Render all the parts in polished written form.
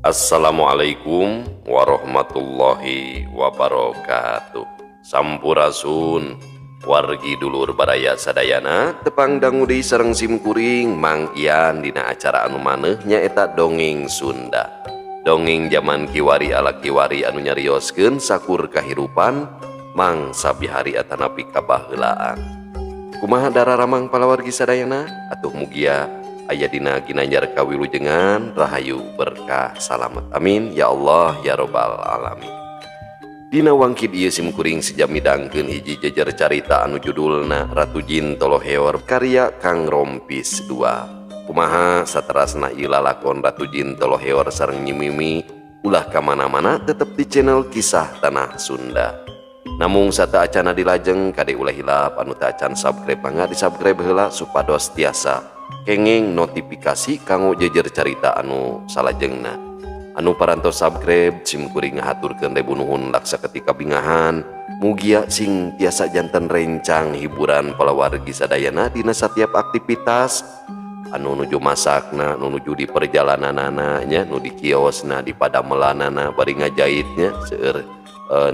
Assalamualaikum warahmatullahi wabarakatuh. Sampurasun wargi dulur baraya sadayana tepang dangu deui sareng simkuring Mang Ian dina acara anu maneuh nyaeta Dongeng Sunda. Dongeng zaman kiwari ala kiwari anu nyarioskeun sakur kahirupan mangsa bihari atanapi kabaheulaan. Kumaha dararamang palawargi sadayana atuh mugia aya dina ginanjar kawilujengan rahayu berkah salamet amin ya Allah ya robbal alamin. Dina wangkid ieu simkuring sejam midangkeun hiji jejer carita anu judulna Ratu Jin Toloheor karya Kang Rompis 2. Kumaha saterasna ieu lalakon Ratu Jin Toloheor sareng Nyi Mimi ulah ka mana-mana tetep di channel Kisah Tanah Sunda. Namung sateuacanna dilajeng kade ulah hilap anu teu acan subscribe mangga di subscribe heula supados tiasa kenging notifikasi kanggo jejer carita anu salajengna. Anu parantos subscribe simkuring ngahaturkeun ribu nuhun laksa ketika bingahan mugia sing tiasa janten rencang hiburan palawargi sadayana dina setiap aktivitas anu nuju masakna, nu nuju di perjalananana nya, nu di kiosna, di padamelanana bari ngajahitnya seueur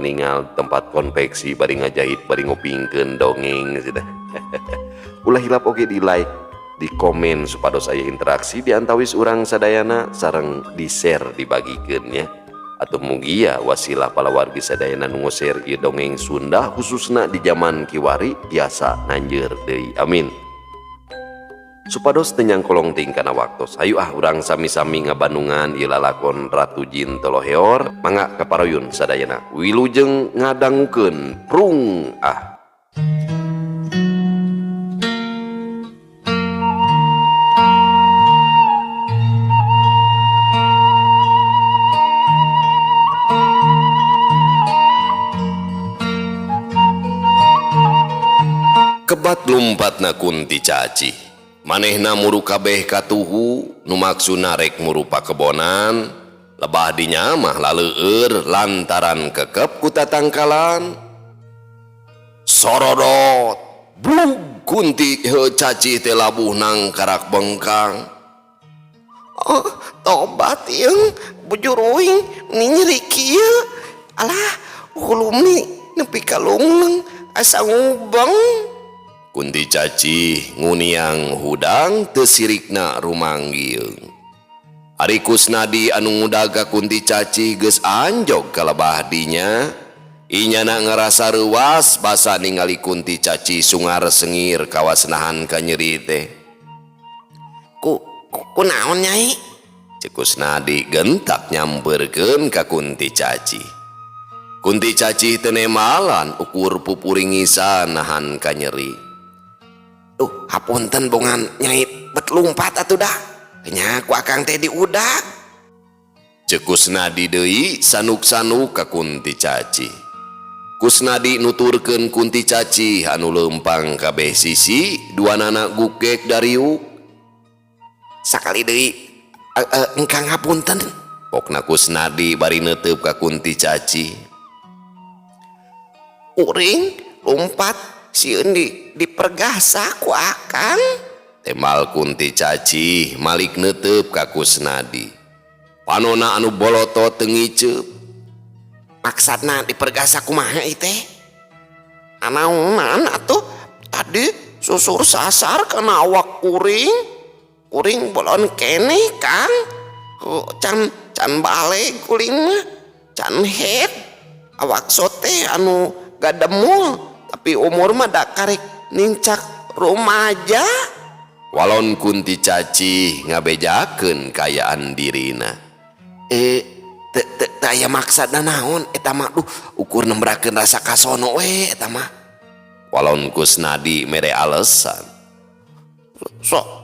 ningal tempat konveksi bari ngajahit bari ngupingkeun dongeng cenah. Ulah hilap oge di like, di komen supados aya interaksi di antawis urang sadayana sareng di share dibagikeun nya. Atuh mugia wasilah palawargi sadayana nu share ieu dongeng Sunda khususna di zaman kiwari tiasa nanjeur deui amin. Supados teu nyangkolong teuing kana waktos hayu ah urang sami-sami ngabandungan ieu lalakon Ratu Jin Toloheor mangga kaparoyun sadayana wilujeng ngadangukeun prung ah. Kebat lumpatna kunti caci manehna muru kabeh katuhu nu maksudna rek muru pakebonan lebah dinya mah laleueur lantaran kekep ku tatangkalan sorodot blug kunti caci teh labuh nang karak bengkang. Oh tobat yeung bujuruing nyeri kieu alah hulumi nepi ka lungleng asa ngubeng. Kunti caci nguniang hudang teu sirikna rumanggieung. Ari Kusnadi anu ngudag ka kunti caci geus anjog ka lebah dinya. Inyana ngarasa reuas basa ningali kunti caci sungar sengir kawas nahan ka nyeri teh. Ku naon nyai? Ceuk Kusnadi gentak nyamperkeun ka kunti caci. Kunti caci teu nemalan ukur pupuringisan nahan ka nyeri. Duh, hapunten bongan nyai bet lumpat atuh dah. Nya ku akang teh diudag. Ceuk Kusnadi deui sanuk-sanuk ka kunti caci. Kusnadi nuturkeun kunti caci anu leumpang kabeh sisi duanana gugek dariuk. Sakali deui engkang hapunten. Pokna Kusnadi bari neuteup ka kunti caci. Kuring lumpat sieun dipergasa ku akang. Tembal kunti caci malik neuteup ka Kusnadi. Panona anu bolotot teu ngiceup. Maksudna dipergasa kumaha ieu teh? Anaonan atuh tadi susur sasar kana awak kuring. Kuring bolon keneh Kang. Oh, can balik kuring mah. Can head. Awak sote anu gademul tapi umur mah da karek nincak rumaja. Walon kunti caci ngabejakeun kayaan dirina. Teu aya maksudna naon eta mah duh ukur nembrakeun rasa kasono we eta mah. Walon Kusnadi mere alesan.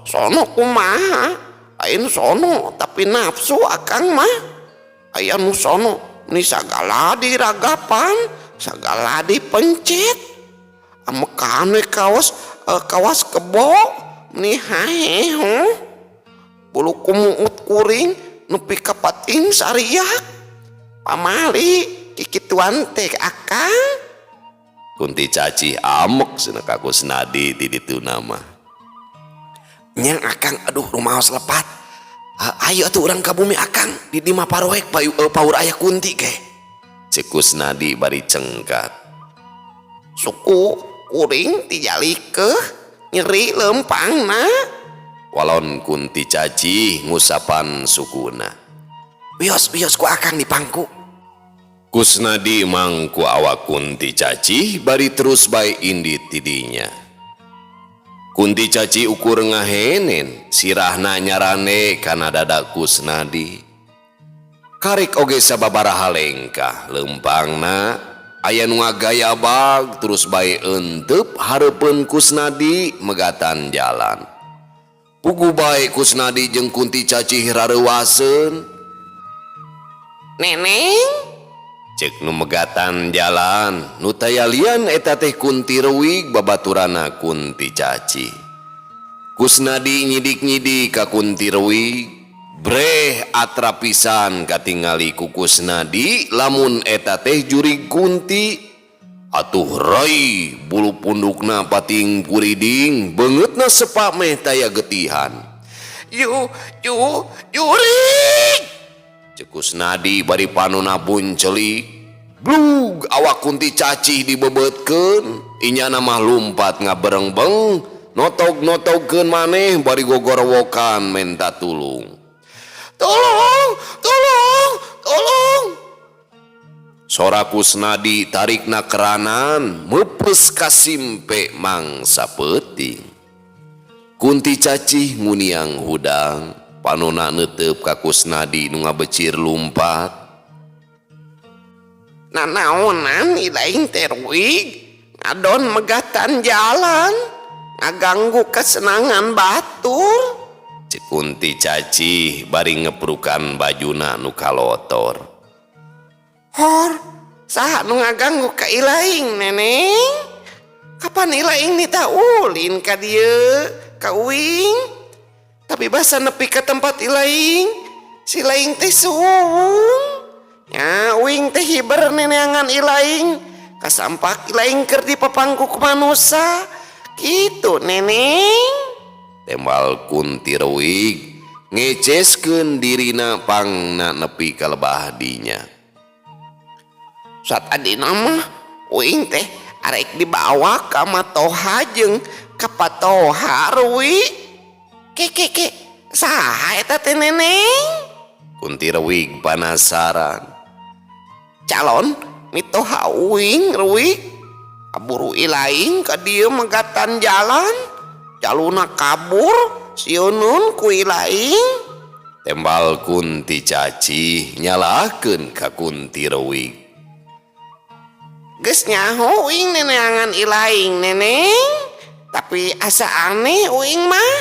Sono kumaha? Lain sono tapi nafsu akang mah. Aya nu sono ni sagala diragapan, sagala dipencet. Amekan we kawas kebo ni hae ho. Bulu kumuut kuring nepi ka pating sariak. Pamali kikituan teh akang. Kunti caci amek cenah ka Kusnadi di ditu nama. Nya akang aduh rumaos lepat. Ayo atuh urang ka bumi akang di dieu mah paroek payu paur aya kunti ge. Cek Kusnadi bari cengkat. Suku kuring tijalikeuh nyeri lempangna. Walon Kunti Cacih ngusapan sukuna. Wios wios ku akang dipangku. Kusnadi mangku awak Kunti Cacih bari terus bae indit tidinya. Kunti Cacih ukur ngahenen sirahna nyarande kana dada Kusnadi. Karek oge sababaraha lengkah lempangna aya nu ngagayabag terus bae entep hareupeun Kusnadi megatan jalan. Puguh bae Kusnadi jeung Kunti Cacih rareuwaseun. Neneng, Cek nu megatan jalan nu taya lian eta teh Kunti Rewig babaturana Kunti Cacih. Kusnadi nyidik-nyidik ka Kunti Rewig. Breh atra pisan katingali ku Kusnadi lamun eta teh jurig Kunti. Atuh rai bulu pundukna pating kuriding beungeutna sepa meh taya getihan. Ju ju jurig. Cek Kusnadi bari panona buncelik. Blug awak Kunti Cacih dibebetkeun, inyana mah lumpat ngaberengbeng, notog-notogkeun maneh bari gogorowokan menta tulung. Tolong, tolong, tolong. Sora Kusnadi tarikna keranan meupes kasimpe mangsa peuting. Kunti Cacih nguniang hudang, panona neuteup ka Kusnadi nu ngabecir lumpat. Nanaonan ilaing teh Rwig, ngadon megatan jalan, ngaganggu kesenangan batur. Cek Kunti Cacih bari ngeprukan bajuna nu kalotor. Hor, saha nu ngaganggu ka ilaing neneng? Kapan ilaing nitah ulin ka dieu, ka uing? Tapi basa nepi ka tempat ilaing, si ilaing teh suung. Nya uing teh hiber neneangan ilaing, kasampak ilaing keur dipapangku ku manusa. Kitu neneng. Tembal Kunti Rewig ngeceskeun dirina pangna nepi ka lebah dinya. Satadina mah uing teh arek dibawa ka Matoha jeung ka Patoha Rwi. Ke ke ke saha eta teh neneng? Kunti Rewig panasaran. Calon mitoha uing Rwi. Kaburu ilaing ka dieu megatan jalan. Jaluna kabur sieuneun ku ilaing. Tembal Kunti Cacih nyalahkeun ka Kunti Rewig. Geus nyaho uing neneangan ilaing neneng, tapi asa aneh uing mah.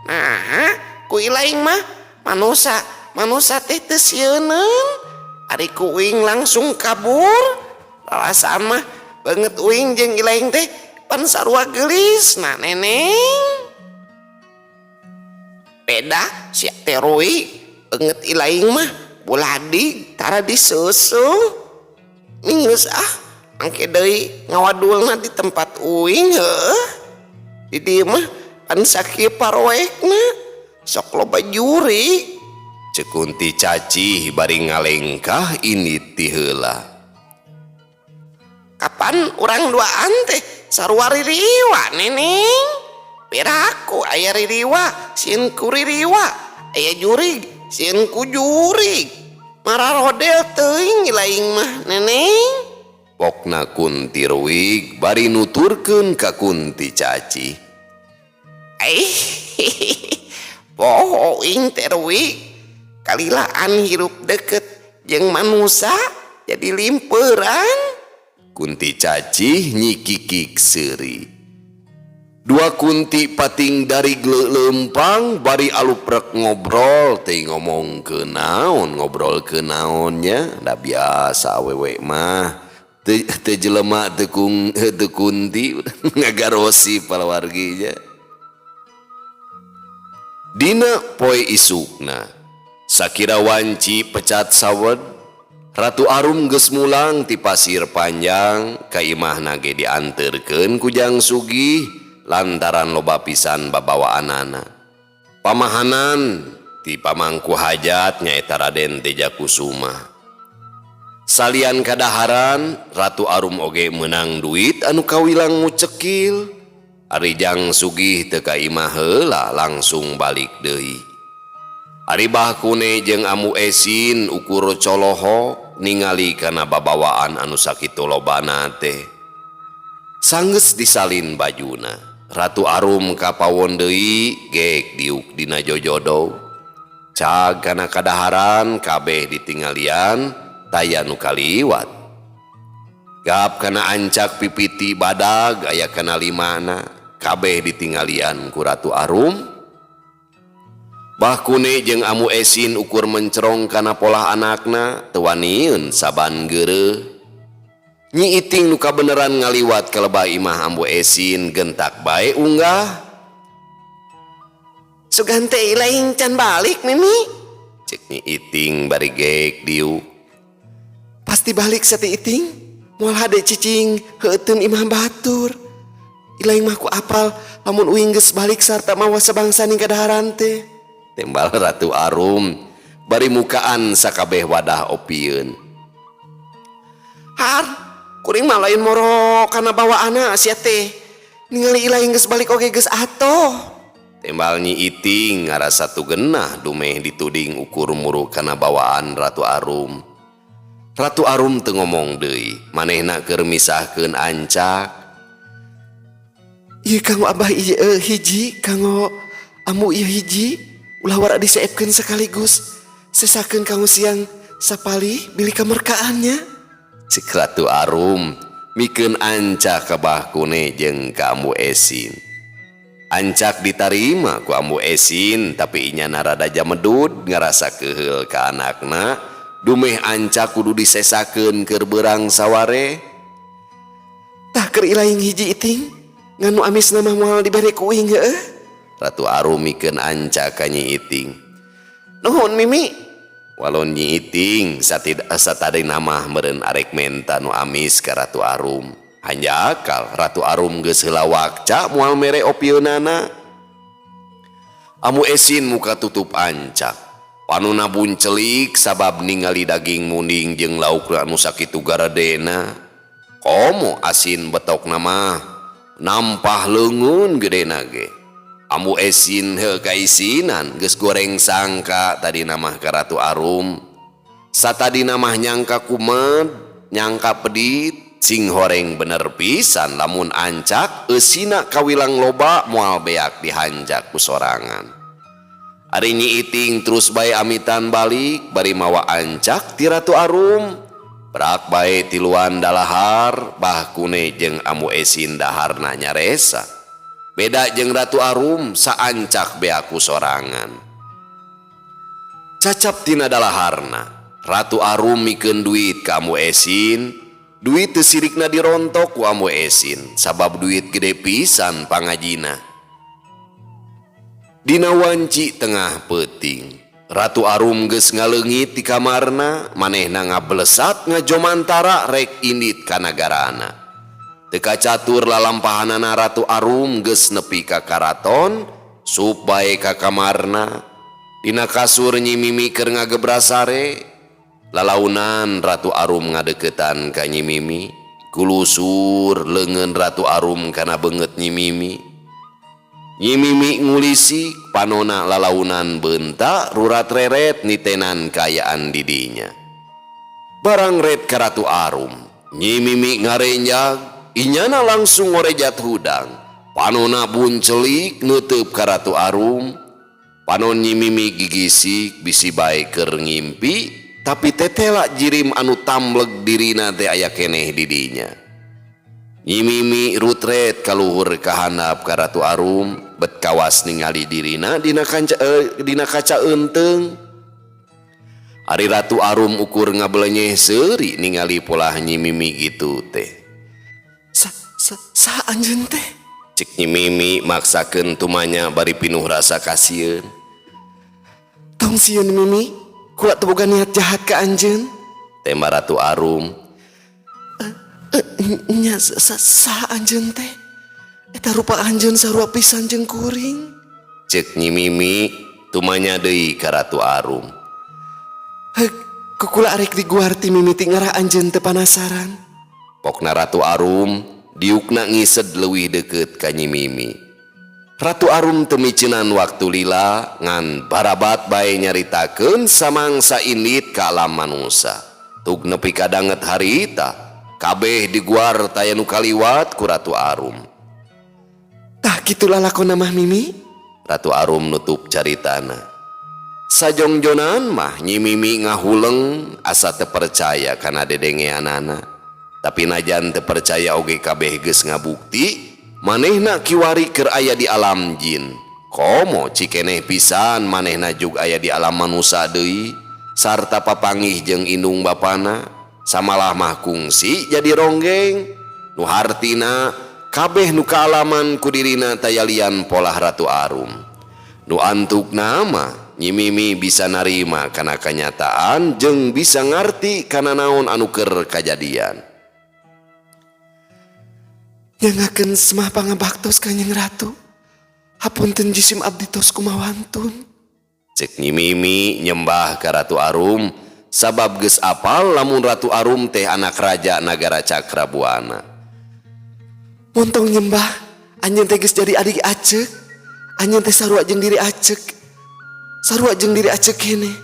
Nah, ku ilaing mah manusa manusa teh teu sieuneun. Ari ku uing langsung kabur. Rarasaan mah beungeut uing jeung ilaing teh pan sarua geulis nah neneng. Beda sia teh Rwi, beungeut ilaing mah buladig tara disusu. Geus ah, angke deui ngawadulna di tempat uing heuh. Di dieu mah pan sakieu paroekna, sok loba jurig. Cek Kunti Cacih bari ngalengkah indit ti heula. Kapan urang duaan teh sarua ririwa neneng? Piraku aya ririwa, sieun ku ririwa, aya jurig, sieun ku jurig. Mararodel teuing ilaing mah neneng. Pokna Kunti Rewig bari nuturkeun ka Kunti Cacih. Eh, poho uing teh Rwi. Kalilaan hirup deket jeung manusa jadi limperan. Kunti Cacih nyikikik seuri. Dua kunti pating dari lempang bari aluprek ngobrol teh ngomong ke naon ngobrol ke naonnya da biasa awewe mah teu teu jelema teu kung teu kunti ngagarosi palawarginya. Dina poe isukna sakira wanci pecat sawed Ratu Arum geus mulang ti Pasir Panjang ka imahna ge dianterkeun ku Jang Sugih lantaran loba pisan babawaanana. Pamahanan ti pamangku hajat nyaeta Raden Tejakusuma. Salian kadaharan, Ratu Arum oge meunang duit anu kawilang mucekil. Ari jang sugih teu ka imah heula langsung balik deui. Ari Bah Kune jeung Ambu Esin ukur colohok ningali kana babawaan anu sakitu lobana teh. Sanggeus disalin bajuna, Ratu Arum ka pawon deui gek diuk dina jojodow. Cag kana kadaharan kabeh ditinggalian taya nu kaliwat. Gap kana ancak pipiti badag aya kana limana kabeh ditinggalian ku Ratu Arum. Bah Kune jeung Ambu Esin ukur mencerong kana polah anakna teu wanieun saban geureuh. Nyi Iting nu kabeneran ngaliwat ka lebah imah Ambu Esin gentak bae unggah. Sugan teh lain can balik Mimi. Cek Nyi Iting bari geek diuk. Pasti balik sati Iting. Moal hade cicing heuteun imah batur. Ilaing mah ku apal lamun uing geus balik sarta mawa sabangsa ning kadaharan teh. Tembal Ratu Arum bari mukaan sakabeh wadah opieun. Har, kuring mah lain moro kana bawaana sia teh. Ningali ilaing geus balik oge geus atoh. Tembal Nyi Iting ngarasa tugenah dumeh dituding ukur muru kana bawaan Ratu Arum. Ratu Arum teu ngomong deui, manehna keur misahkeun ancak. Ieu kanggo abah ieu hiji, kanggo ambu ieu hiji. Ulah wara diseepkeun sekaligus. Sesakeun kanggo siang sapali bilih kamerkaannya. Cek Ratu Arum mikeun ancak ka Bah Kune jeung ka Ambu Esin. Ancak ditarima ku Ambu Esin tapi inyana rada jamedud ngarasa keheul ka anakna dumeh ancak kudu disesakeun keur beurang saware. Tah keur ilaing hiji Iting ngan nu amisna mah moal dibere ku uing heueuh. Ratu Arum mikeun ancak ka Nyi Iting. Nuhun Mimi. Walon Nyi Iting satadina mah meureun arek menta nu amis ka Ratu Arum. Hanjakal Ratu Arum geus heula wakca moal mere opieunana. Ambu Esin muka tutup ancak. Panuna buncelik sabab ningali daging munding jeung lauk anu sakitu garadena. Komo asin betokna mah nampah leungeun gedena ge. Ambu Esin heuh kaisinan geus goreng sangka tadina mah ka Ratu Arum. Satadina mah nyangka kumed, nyangka pedit, sing horeng bener pisan lamun ancak eusina kawilang loba moal beak dihanjak ku sorangan. Ari Nyi Iting terus bae amitan balik bari mawa ancak ti Ratu Arum. Brak bae tiluan dalahar Bah Kune jeung Ambu Esin daharna nyaresa. Beda jeung Ratu Arum saancak beak ku sorangan. Cacap tina dalaharna Ratu Arum mikeun duit ka Ambu Esin. Duit teu sirikna dirontok ku Ambu Esin sabab duit gede pisan pangajina. Dina wanci tengah peuting Ratu Arum geus ngaleungit di kamarna, manehna ngablesat ngajomantara rek indit ka nagarana. Teu kacatur lalampahanana Ratu Arum geus nepi ka karaton, sup bae ka kamarna. Dina kasur Nyi Mimi keur ngagebrasare, lalaunan Ratu Arum ngadeukeutan ka Nyi Mimi. Kulusur leungeun Ratu Arum kana beungeut Nyi Mimi. Nyi Mimi ngulisik panona lalaunan beunta rurat reret nitenan kaayaan didinya. Barang ret ka Ratu Arum, Nyi Mimi ngarenjag, inyana langsung ngorejat hudang. Panona buncelik neuteub ka Ratu Arum. Panon Nyi Mimi gigisik bisi bae keur ngimpi, tapi tetela jirim anu tamleg dirina teh aya keneh didinya. Nyi Mimi rutret kaluhur kahandap ka Ratu Arum, bet kawas ningali dirina dina kaca eunteng. Ari Ratu Arum ukur ngabelenyeh seuri ningali polah Nyi Mimi gitu teh. Sa anjeun teh? Cek Nyi Mimi maksakeun tumanya bari pinuh rasa kasieun. Tong sieun Mimi, kula teu boga niat jahat ka anjeun. Tema Ratu Arum. Nya sa anjeun teh? Eta rupa anjeun sarua pisan jeung kuring. Cek Nyi Mimi Tumanya deui ka Ratu Arum. Hek, kukula arek diguar ti mimiti ngarah anjeun teu panasaran. Pokna Ratu Arum diukna ngised leuwih deukeut ka Nyi Mimi. Ratu Arum teu miceunan waktu lila ngan barabat bae nyaritakeun samangsa indit ka alam manusa. Tug nepi ka danget harita kabeh diguar taya nu kaliwat ku Ratu Arum. Tah kitu lalakonna mah Mimi. Ratu Arum nutup caritana. Sajongjonan mah Nyi Mimi ngahuleng asa teu percaya kana dedengeanana. Tapi najan teu percaya oge kabeh geus ngabukti manehna kiwari keur aya di alam jin. Komo cikeneh pisan manehna jug aya di alam manusa deui sarta papanggih jeung indung bapana samalah mah kungsi jadi ronggeng. Nu hartina kabeh nu kaalaman ku dirina tayalian polah Ratu Arum. Nu antukna mah Nyi Mimi bisa narima kana kanyataan jeung bisa ngarti kana naon anu keur kajadian. Nyangakeun semah pangabaktos Kanjeng Ratu. Hapunten jisim abdi tos kumawantun. Cek Nyi Mimi nyembah ka Ratu Arum sabab geus apal lamun Ratu Arum teh anak raja nagara Cakrabuana. Montong nyembah anjeun teh geus jadi adik acek. Anjeun teh sarua jeung diri acek. Sarua jeung diri acek keneh.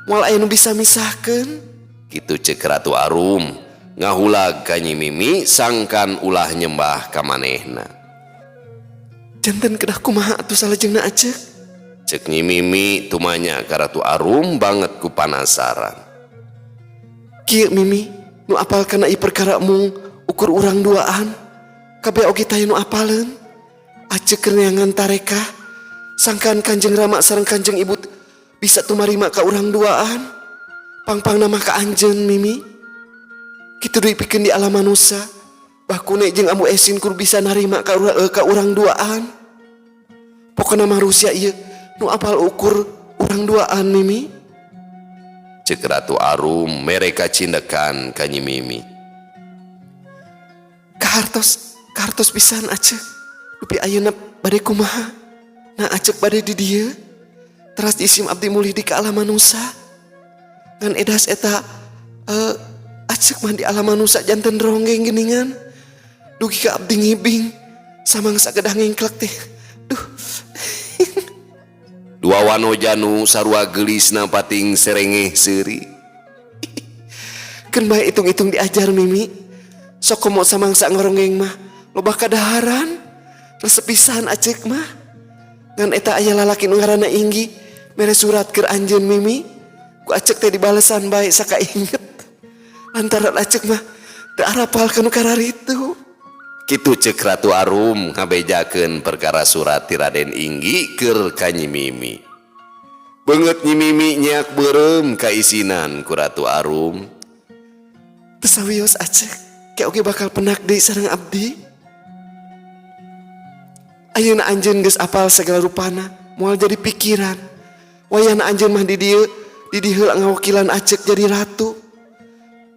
Moal aya nu bisa misahkeun. Kitu cek Ratu Arum ngahulag ka Nyi Mimi sangkan ulah nyembah ka manehna. Janten kedah kumaha atuh salajengna acek? Cek Nyi Mimi tumanya ka Ratu Arum banget ku panasaran. Kieu Mimi nu apal kana ieu perkara mung ukur urang duaan. Kabeh oge taya nu apaleun. Acek keur neangan tarekah sangkan Kanjeng Rama sareng Kanjeng Ibu bisa tumarima ka urang duaan. Pangpang nama ka anjeun Mimi. Kitu deui pikeun di alam manusa. Bakune jeung Ambu Esin kur bisa narima ka urang duaan. Pokona mah Rusia ieu nu apal ukur urang duaan Mimi. Cek Ratu Arum mereka cindekan ka Nyi Mimi. Kahartos, kahartos pisan acek. Dupi ayeuna bade kumaha? Nah acek bade di dieu. Teras isim abdi mulih di ka alam manusa. Ngan edas eta acek mah di alam manusa janten ronggeng geuningan. Dugi ka abdi ngibing samangsa gedah ngengklek teh. Duh. Dua wano janu sarua geulisna pating serengeh seuri. Keun bae hitung-hitung diajar Mimi. Sok komo samangsa ngaronggeng mah loba kadaharan. Resep pisan acek mah. Ngan eta aya lalaki nu ngaranna Inggi mere surat keur anjeun Mimi. Ku acek teh dibalesan bae saka inget. Lantaran acek mah teu arapal ka nu kararitu. Kitu cek Ratu Arum ngabejakeun perkara surat ti Raden Inggi keur ka Nyi Mimi. Beungeut Nyi Mimi nyeak beureum kaisinan ku Ratu Arum. Teu sawios acek, ke oge bakal penak deui sareng abdi. Ayeuna anjeun geus apal segala rupana, moal jadi pikiran. Wayahna anjeun mah di dieu, di dieu heula ngawakilan acek jadi ratu.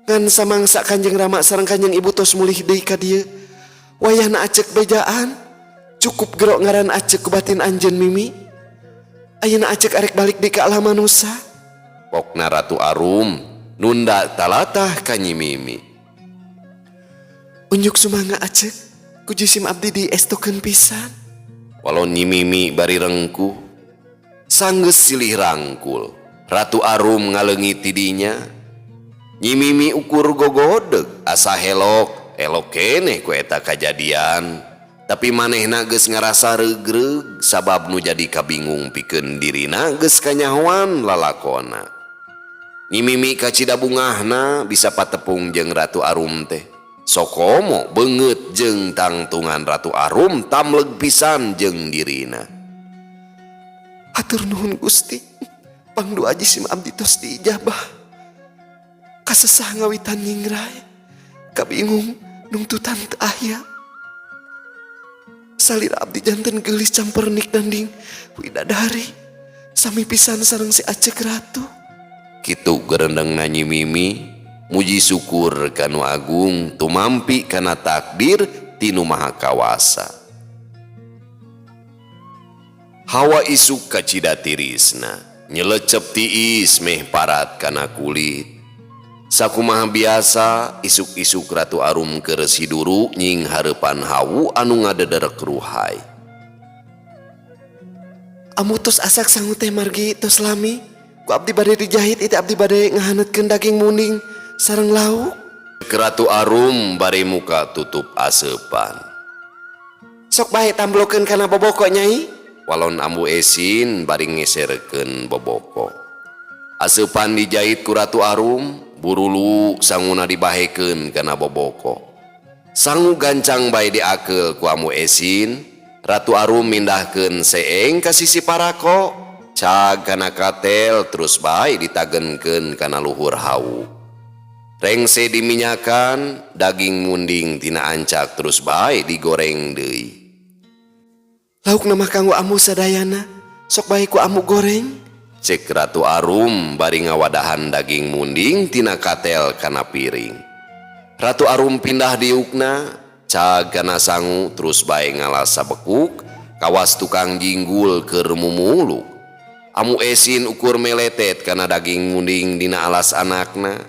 Ngan samangsa Kanjeng Rama sareng Kanjeng Ibu tos mulih deui ka dieu. Wayahna acek bejaan, cukup gero ngaran acek ku batin anjeun Mimi. Ayeuna acek arek balik deui ka alam manusa. Pokna Ratu Arum nunda talatah ka Nyi Mimi. Unjuk sumangga acek, ku jisim abdi diestokeun pisan. Walau Nyi Mimi bari rengkuh, sanggeus silih rangkul. Ratu Arum ngaleungit ti dinya. Nyi Mimi ukur gogodeg asa helok, elok keneh ku eta kajadian. Tapi manehna geus ngarasa regreg sabab nu jadi kabingung pikeun dirina geus kanyahoan lalakona. Nyi Mimi kacida bungahna bisa patepung jeung Ratu Arum teh. Sokomo beungeut jeung tangtungan Ratu Arum tamleg pisan jeung dirina. Hatur nuhun Gusti, pangdoa jisim abdi tos diijabah. Kasesah ngawitan nyingrai, kabingung nungtutan teu aya. Salira abdi janten geulis campernik danding widadari, sami pisan sareng si Acek Ratu. Kitu gerendengna Nyi Mimi, muji syukur ka Nu Agung tumampi kana takdir ti Nu Maha Kawasa. Hawa isuk kacida tirisna, nyelecep tiis meh parat kana kulit. Sakumaha biasa, isuk-isuk Ratu Arum keur siduru nyinghareupan hawu anu ngadederek ruhay. Ambu, tos asak sangu teh margi tos lami. Ku abdi bade dijahit itu, abdi bade ngahaneutkeun daging munding sareng lauk. Ratu Arum bari muka tutup aseupan. Sok bae tamblokeun kana boboko, Nyai. Walon Ambu Esin bari ngeserkeun boboko. Aseupan dijahit ku Ratu Arum, burulu sanguna dibahekeun kana boboko. Sangu gancang bae diakeul ku Ambu Esin. Ratu Arum mindahkeun seeng ka sisi parako, cag kana katel, terus bae ditagenkeun kana luhur hawu. Rengse diminyakan, daging munding tina ancak terus bae digoreng deui. Laukna mah kanggo ambu sadayana. Sok bae ku ambu goreng. Cek Ratu Arum bari ngawadahan daging munding tina katel kana piring. Ratu Arum pindah diukna, cag kana sangu, terus bae ngalas sabekuk kawas tukang jinggul keur mumuluk. Ambu Esin ukur meletet kana daging munding dina alas anakna.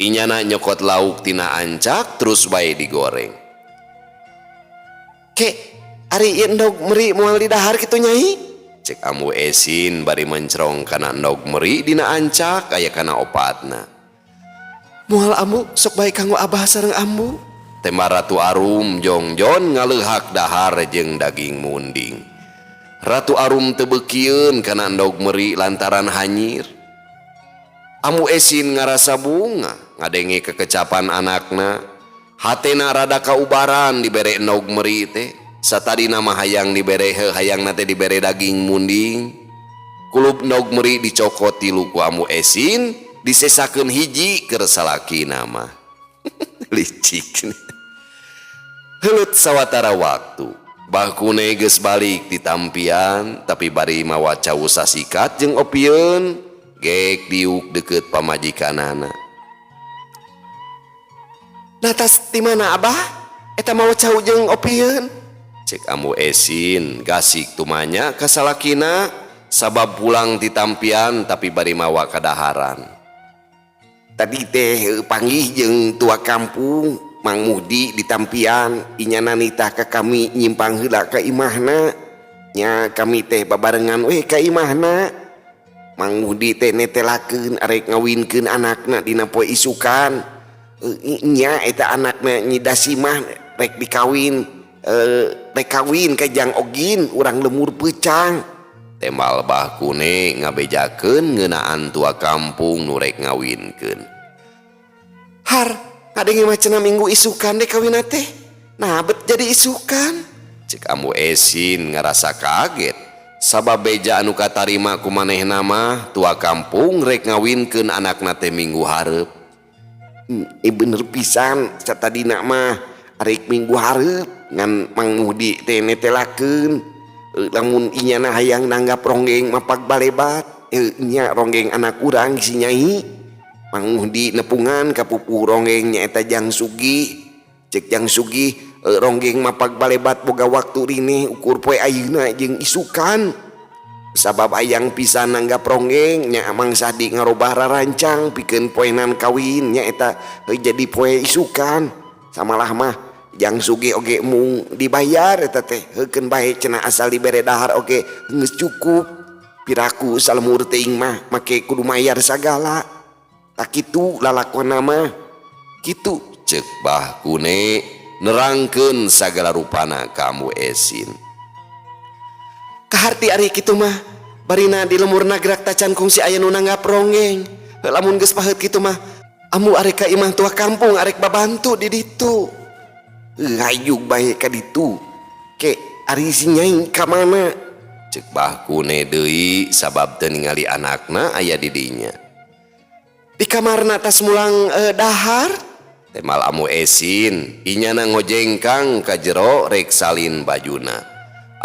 Inyana nyokot lauk tina ancak terus bae digoreng. Ke, ari ieu endog meri moal didahar kitu, Nyai? Cek Ambu Esin bari mencrong kana endog meri dina ancak aya kana opatna. Moal, Ambu, sok bae kanggo abah sareng ambu. Tembal Ratu Arum jongjon ngaleuhak dahar jeung daging munding. Ratu Arum teu beukieun kana endog meri lantaran hanyir. Ambu Esin ngarasa bungah ngadenge kekecapan anakna. Hatena rada kaubaran dibere endog meri teh. Satadina mah hayang dibere heuh, hayang teh dibere daging munding. Kulub endog meri dicokot tilu ku Ambu Esin, disesakeun hiji keur salakina mah. Licik. Heuleut sawatara waktu. Bah Kune geus balik ti tampian, tapi bari mawa cau sasikat jeung opieun, gek diuk deket pamajikanana. Nah, tas di mana, Abah? Eta mawa cau jeung opieun. Cek Ambu Esin gasik tumanya ka salakina sabab pulang ti tampian tapi bari mawa kadaharan. Tadi teh panggih jeung tua kampung Mang Mudi di tampian. Inyana nitah ka kami nyimpang heula ka imahna. Nya, kami teh babarengan we ka imahna. Mang Mudi teh netelakeun arek ngawinkeun anakna dina poe isukan. Nya, eta anakna Nyi Dasimah rek dikawin, rek kawin ka Jang Ogin urang lembur Peucang. Tembal Bah Kune ngabejakeun ngeunaan tua kampung nu rek ngawinkeun. Har, ngadenge mah cenah minggu isukan deh kawin teh. Nah, bet jadi isukan. Cek Ambu Esin ngerasa kaget sabab beja anu katarima ku manehna mah tua kampung rek ngawinkeun anakna teh minggu hareup. Bener pisan, satadina mah arek minggu hareup, ngan Mang Mudi teh netelakeun lamun inyana hayang nanggap ronggeng mapag balebat, nya ronggeng anak urang si Nyai. Mang Mudi nepungan ka pupuh ronggeng nyaeta Jang Sugi. Cek Jang Sugi, ronggeng mapag balebat boga waktu rini ukur poe ayeuna jeung isukan. Sabab hayang pisan nanggap ronggeng nya, Mang Sadi ngarobah rarancang pikeun poenan kawin nyaeta jadi poe isukan. Samalah mah Jang Sugi oge mung dibayar eta teh, heukeun bae cenah, asal dibere dahar oge geus cukup. Piraku salemur teuing mah make kudu mayar sagala. Tak kitu lalakonna mah kitu. Cek Bah Kune nerangkeun sagala rupana ka Ambu Esin. Kaharti ari kitu mah, barina di lembur Nagrak tacan kungsi aya nu nanggap ronggeng. Lamun geus paheut kitu mah, ambu arek ka imah tua kampung, arek babantu di ditu. Hayu bae ka ditu. Ke, ari si Nyai ka mana? Cek Bah Kune deui sabab teu ningali anakna aya di dinya. Di kamarna tas mulang dahar. Temal Ambu Esin, inyana ngojengkang ka jero rek salin bajuna.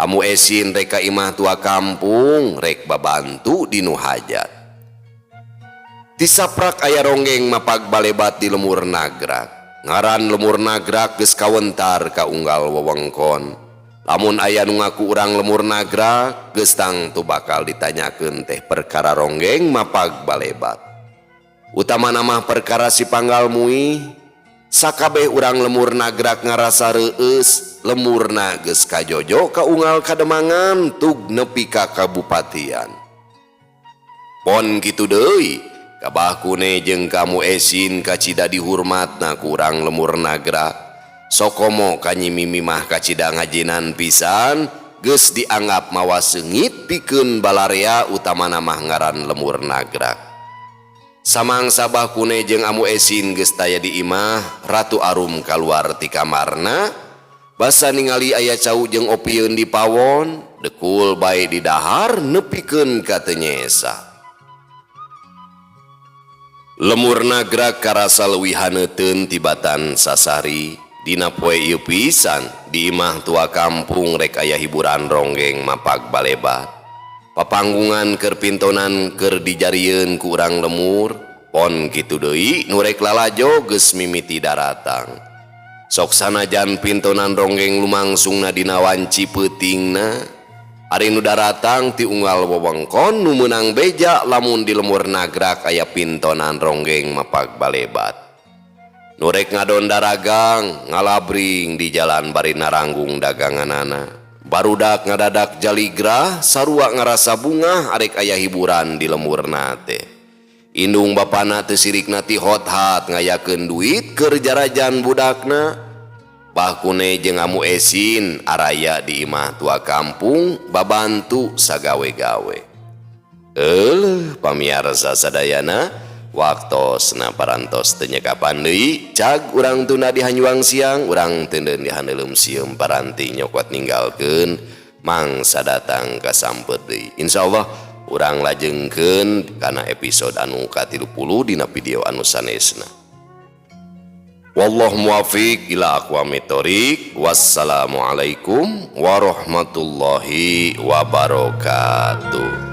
Ambu Esin rek ka imah tua kampung, rek babantu di nu hajat. Tisaprak aya ronggeng mapag balebat di lemur Nagrak. Ngaran lemur Nagrak geus kawentar ka unggal wewengkon. Lamun aya nu ngaku urang lemur Nagrak geus tangtu bakal ditanyakeun teh perkara ronggeng mapag balebat. Utamana mah perkara si panggal muih. Sakabeh urang lemur Nagrak ngarasa reueus, lemurna geus kajojo ka unggal kademangan tug nepi ka kabupatian. Pon kitu deui, ka Bah Kune jeung ka Mu Esin kacida dihurmatna ku urang lemur Nagrak. Sokomo ka Nyi Mimi mah kacida ngajinan pisan, geus dianggap mawa seungit pikeun balarea utamana mah ngaran lemur Nagrak. Samangsa Bah Kune jeung Amu Esin geus taya di imah, Ratu Arum kaluar ti kamarna, basa ningali aya cau jeung opieun di pawon, dekul bae di dahar nepikeun ka teu nyesa. Lemur Nagrak karasa leuwih haneuteun tibatan sasari. Dina poe ieu pisan di imah tua kampung rek aya hiburan ronggeng mapag balebat. Papanggungan keur pintonan keur dijarieun ku urang lemur, pon kitu deui nu rek lalajo geus mimiti daratang. Sok sanajan pintonan ronggeng lumangsungna dina wanci peutingna, ari nu daratang ti unggal wewengkon nu meunang beja lamun di lemur Nagrak aya pintonan ronggeng mapag balebat. Nu rek ngadon daragang ngalabring di jalan bari naranggung daganganana. Barudak ngadadak jaligrah sarua ngarasa bungah arek aya hiburan di lemurna teh. Indung bapana teu sirikna ti hot-hat ngayakeun duit keur jarajan budakna. Bah Kune jeung Amu Esin araya di imah tua kampung babantu sagawe-gawe. Euleuh pamiarsa sadayana, waktosna parantos teu nyekapan deui, cag urang tunda di hanyuang siang, urang teuneun di haneuleum sieum paranti nyokot ninggalkeun mangsa datang ka sampeu deui. Insyaallah urang lajengkeun kana episode anu ka-30 dina video anu sanesna. Wallahu muwafiq ila aqwamit thoriq. Wassalamualaikum warahmatullahi wabarakatuh.